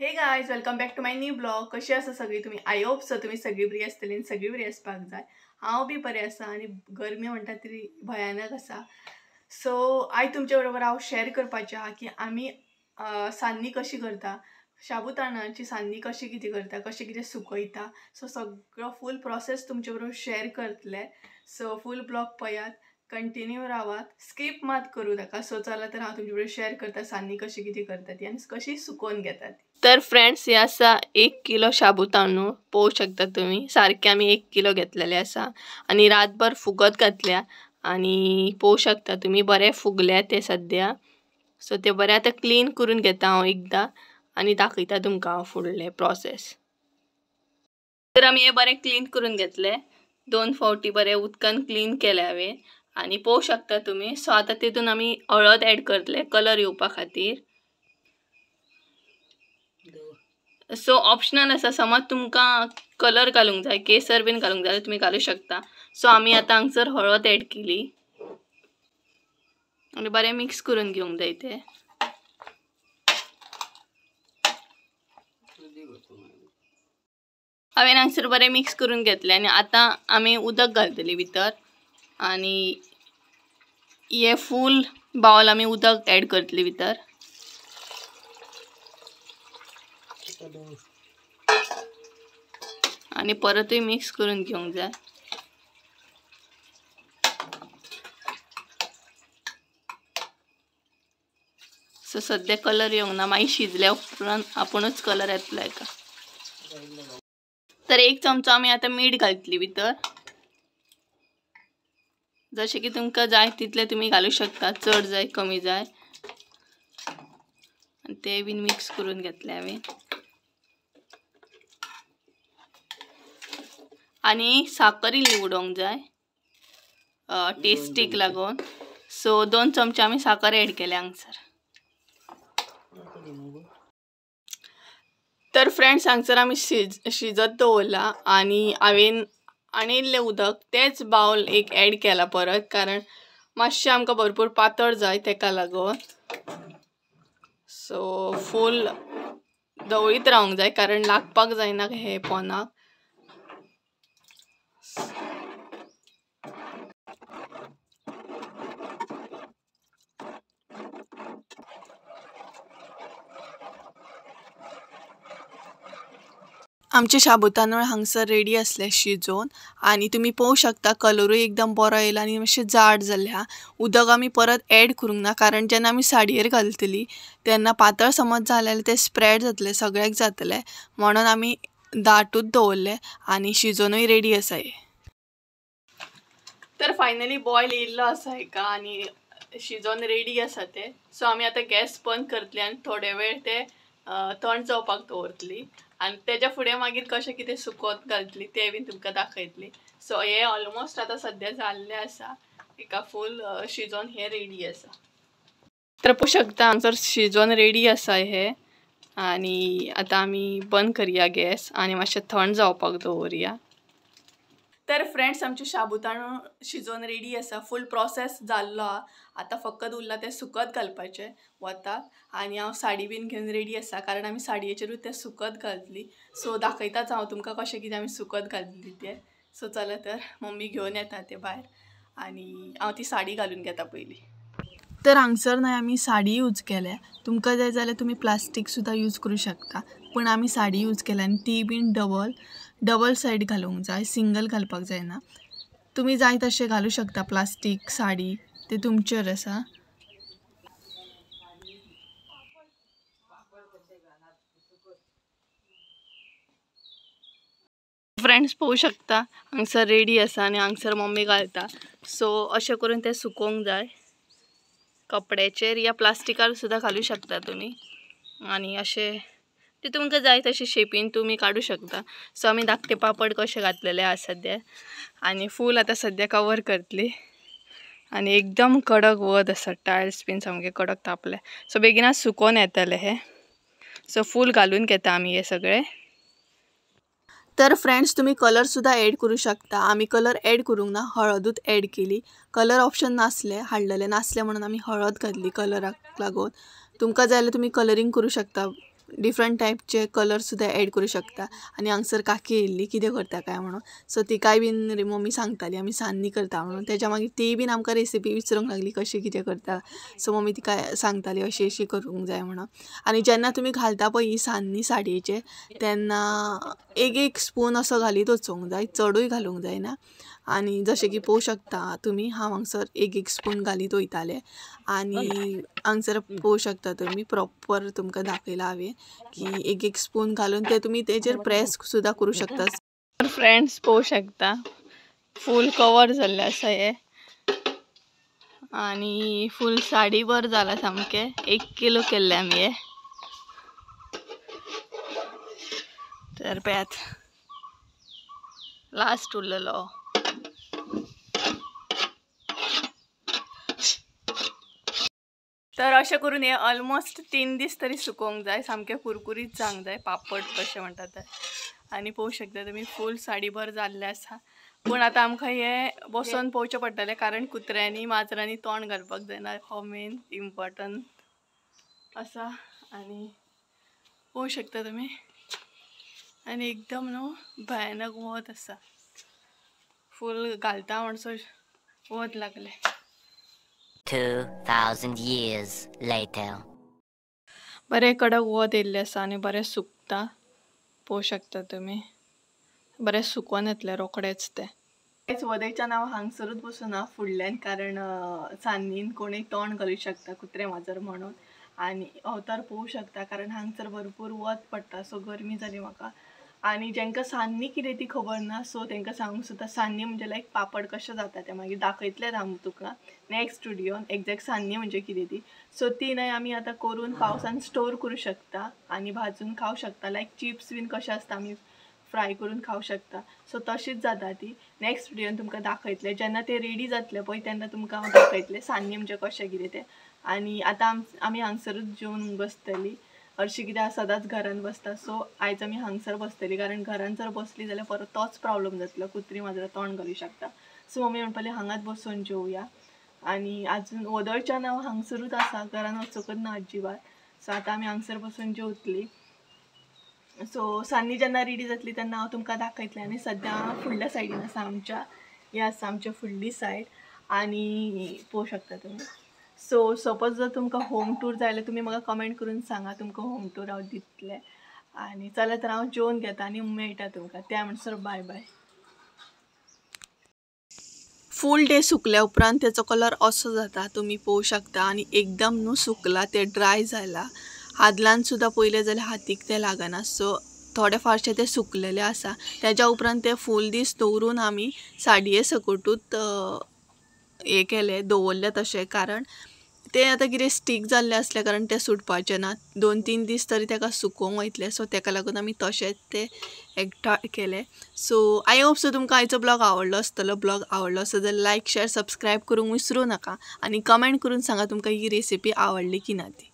Hey guys, welcome back to my new blog. कशी आसा सगळी तुम्ही? I hope so तुम्ही सगळी बरी आसतली आनी सगळी बरी आसपाक जाय. हांव बी बरें आसा आनी गरमी म्हणटा ती भयानक आसा. सो आयज तुमचे बरोबर हांव शेअर करपाचें आहा की आमी सान्नी कशी करता, शाबू तांदळाची सान्नी कशी कितें करता, कशें कितें सुकयता. सो सगळो फूल प्रोसेस तुमचे बरोबर शेअर करतले. सो फूल ब्लॉग पळयात, कंटिन्यू रावात, स्कीप मात करूं नाका. सो चला तर हांव तुमचे बरोबर शेअर करता सान्नी कशी कितें करता ती आनी कशी सुकोवन घेता ती. तर फ्रेंड्स, हे आसा 1 किलो शाबू तांदूळ. पळोवंक शकता तुमी, सारके आमी 1 किलो घेतलेले आसा आनी रातभर फुगत घातल्या आनी पळोवंक शकता तुमी बरें फुगल्या ते सद्या. सो ते बरें आतां क्लीन करून घेता हांव एकदां आनी दाखयता तुमकां हांव फुडलें प्रोसेस. तर आमी हे बरें क्लीन करून घेतले, 2 फावटी बरें उदकान क्लीन केलें हांवें आनी पळोवंक शकता तुमी. सो आतां तितून आमी हळद एड करतले कलर येवपा खातीर. सो ऑप्शनल आसा, समज तुमकां कलर घालूंक जाय, केसर बीन घालूंक जाय तुमी घालूं शकता. सो आमी आतां हांगसर हळद एड केली आनी बरें मिक्स करून घेवंक जाय तें. हांवें हांगसर बरें मिक्स करून घेतलें आनी आतां आमी उदक घालतली भितर आनी हे फूल बावल आमी उदक एड करतली भितर. आनी परतूय मिक्स करून घेवंक जाय. सो सद्या कलर येवंक ना, मागीर शिजल्या उपरांत आपुणूच कलर येतलो हेका. तर 1 चमचो आमी आतां मीठ घालतली भितर. जशें की तुमकां जाय तितलें तुमी घालूं शकता, चड जाय कमी जाय. आनी तें बीन मिक्स करून घेतलें हांवें. आनी साकर इल्ली उडोवंक जाय टेस्टीक लागून. सो 2 चमचे आमी साकर एड केल्या हांगसर. तर फ्रेंड्स, हांगसर आमी शिजत दवरला आनी हांवें आनी इल्लें उदक तेच बावल एक एड केला परत, कारण मातशें आमकां भरपूर पातळ जाय तेका लागून. सो फूल दवळीत रावंक जाय कारण लागपाक जायना हे पोनाक. आमचे शाबू तांदूळ हांगसर रेडी आसले शिजोवन आनी तुमी पळोवंक शकता कलरूय एकदम बरो येयला आनी मातशें जाड जाल्लें आहा. उदक आमी परत एड करूंक ना कारण जेन्ना आमी साडयेर घालतली तेन्ना पातळ समज जालें जाल्यार तें स्प्रेड जातलें, सगळ्याक जातलें, म्हणून आमी दाटूच दवरलें आनी शिजोवनूय रेडी आसा हें. तर फायनली बॉयल येयल्लो आसा हेका आनी शिजोवन रेडी आसा तें. सो आमी आतां गॅस बंद करतली आनी थोडे वेळ तें थंड जावपाक दवरतली आनी तेज्या फुडें मागीर कशें कितें सुकोत घालतली तें बीन तुमकां दाखयतली. सो हें ऑलमोस्ट आतां सद्या जाल्लें आसा, एका फूल शिजोवन हें रेडी आसा. तर पळोवंक शकता हांगसर शिजोवन रेडी आसा हें. आनी आतां आमी बंद करया गॅस आनी मातशें थंड जावपाक दवरया. तर फ्रेंड्स, आमचे शाबू तांदूळ शिजोवन रेडी आसा, फूल प्रोसेस जाल्लो आहा. आतां फकत उरला तें सुकत घालपाचें वताक आनी हांव साडी बीन घेवन रेडी आसा कारण आमी साडयेचेरूच तें सुकत घालतली. सो दाखयताच हांव तुमकां कशें कितें आमी सुकत घालतली तें. सो चला तर मम्मी घेवन येता तें भायर आनी हांव ती साडी घालून घेता पयलीं. तर हांगसर न्हय आमी साडी यूज केल्या, तुमकां जाय जाल्यार तुमी प्लास्टीक सुद्दां यूज करूं शकता, पूण आमी साडी यूज केल्या आनी ती बीन डबल सायड घालूंक जाय, सिंगल घालपाक जायना. तुमी जाय तशें घालूं शकता प्लास्टीक साडी, ते तुमचेर आसा. फ्रेंड्स पळोवंक शकता हांगसर रेडी आसा आनी हांगसर मम्मी घालता. सो अशें करून तें सुकोवंक जाय कपड्याचेर या प्लास्टिकार सुद्दां घालूं शकता तुमी आनी अशें ते तुमकां जाय तशें शेपीन तुमी काडूं शकता. सो आमी धाकटे पापड कशे घातलेले आसा सद्या आनी फूल आतां सद्या कवर करतली. आनी एकदम कडक वत आसा, टायल्स बीन सामके कडक तापले. सो बेगिनाच सुकोवन येतले हे. सो फूल घालून घेता आमी हे सगळे. तर फ्रेंड्स, तुमी कलर सुद्दां एड करूं शकता. आमी कलर एड करूंक ना, हळदूच एड केली. कलर ऑप्शन नासले, हाडलेले नासले म्हणून आमी हळद घातली कलराक लागून. तुमकां जाय जाल्यार तुमी कलरींग करूं शकता डिफरंट टायपचे कलर सुद्दां एड करूं शकता. आनी हांगसर काकी येयल्ली कितें करता काय म्हणून, सो तिकाय बीन मम्मी सांगताली आमी सान्नी करता म्हणून. तेज्या मागीर तीय बीन आमकां रेसिपी विचारूंक लागली कशी कितें करता. सो मम्मी तिका सांगताली अशी अशी करूंक जाय म्हणून. आनी जेन्ना तुमी घालता पळय ही सान्नी साडयेचेर तेन्ना एक एक स्पून असो घालीत वचूंक जाय, चडूय घालूंक जायना. आनी जशें की पळोवंक शकता तुमी हांव हांगसर एक एक स्पून घालीत वयतालें. आनी हांगसर पळोवंक शकता तुमी प्रॉपर तुमकां दाखयलां हांवें की एक एक स्पून घालून ते तुमी तेजेर प्रेस सुद्दां करूं शकता. फ्रेंड्स पळोवंक शकता फूल कवर जाल्लें आसा हें आनी फूल साडी भर जाला सामकें. 1 किलो केल्लें आमी हें. तर पळयात लास्ट उरलेलो. तर अशें करून हे ऑलमोस्ट 3 दीस तरी सुकोवंक जाय, सामकें कुरकुरीत जावंक जाय, पापड कशें म्हणटात ते. आनी पळोवंक शकता तुमी फूल साडी भर जाल्लें आसा. पूण आतां आमकां हें बसोन पळोवचें पडटलें कारण कुत्र्यांनी माजरांनी तोंड घालपाक जायना, हो मेन इम्पॉर्टंट आसा. आनी पळोवंक शकता तुमी आनी एकदम न्हू भयानक वत आसा, फूल घालता म्हणसर वत लागलें. 2000 years later. बरें कडक वत येयल्लें आसा आनी बरें सुकता, पळोवंक शकता तुमी बरें सुकोन येतलें रोखडेंच तें. वदयच्यान हांव हांगसरूच बसून फुडल्यान कारण सान्नीन कोणूय तोंड घालूंक शकता कुत्रे माजर म्हणून. आनी अवतार पळोवंक शकता कारण हांगसर भरपूर वत पडटा, सो गरमी जाली म्हाका. आनी जेंकां सान्नी कितें ती खबर ना, सो तांकां सांगूंक सोदता सान्नी म्हणजे लायक पापड कशें जाता तें मागीर दाखयतलें हांव तुका नेक्स्ट स्टुडियोन एग्जॅक्ट सान्नी म्हणजे कितें ती. सो ती न्हय आमी आतां करून पावसान स्टोर करूं शकता आनी भाजून खावंक शकता, लायक चिप्स बीन कशें आसता आमी फ्राय करून खावंक शकता. सो तशीच जाता ती. नेक्स्ट स्टुडियोन तुमकां दाखयतलें जेन्ना ते रेडी जातलें पळय तेन्ना तुमकां हांव दाखयतलें सान्नी म्हणजे कशें कितें तें. आनी आतां आमी हांगसरूच जेवन बसतलीं, हरशीं कित्याक सदांच घरान बसता, सो आयज आमी हांगसर बसतलीं कारण घरान जर बसली जाल्यार परत तोच प्रॉब्लम जातलो, कुत्री माजरां तोंड घालूंक शकता. सो मम्मी म्हणपाली हांगाच बसून जेवया. आनी आजून वदळच्यान हांव हांगसरूच आसा, घरान वचूंकच ना अजिबात. सो आतां आमी हांगसर बसून जेवतलीं. सो सान्नी जेन्ना रेडी जातली तेन्ना हांव तुमकां दाखयतलें. आनी सद्या फुडल्या सायडीन आसा आमच्या, ही आसा आमच्या फुडली सायड आनी पळोवंक शकता तुमी. सो सपोज जर तुमकां होम टूर जाय जाल्यार तुमी म्हाका कमेंट करून सांगा, तुमकां होम टूर हांव दितलें. आनी चला तर हांव जेवन घेता आनी मेळटा तुमकां, त्या म्हणसर बाय बाय. फूल डे सुकल्या उपरांत तेचो कलर असो जाता, तुमी पळोवंक शकता. आनी एकदम न्हू सुकला तें, ड्राय जाला, हादलान सुद्दां पळयलें जाल्यार हातीक तें लागना. सो थोडे फारशें तें सुकलेलें आसा. तेज्या उपरांत तें फूल दीस दवरून आमी साडये सकटूच हें केलें, दवरलें तशें, कारण तें आतां कितें स्टीक जाल्लें आसलें कारण तें सुटपाचें ना, 2-3 दीस तरी ताका सुकोवंक वयतलें. सो ताका लागून आमी तशेंच तें एकठांय केलें. सो I hope so तुमकां आयचो ब्लॉग आवडलो आसतलो. ब्लॉग आवडलो आसत जाल्यार लायक शेअर सबस्क्रायब करूंक विसरूं नाका आनी कमेंट करून सांगा तुमकां ही रेसिपी आवडली की ना ती.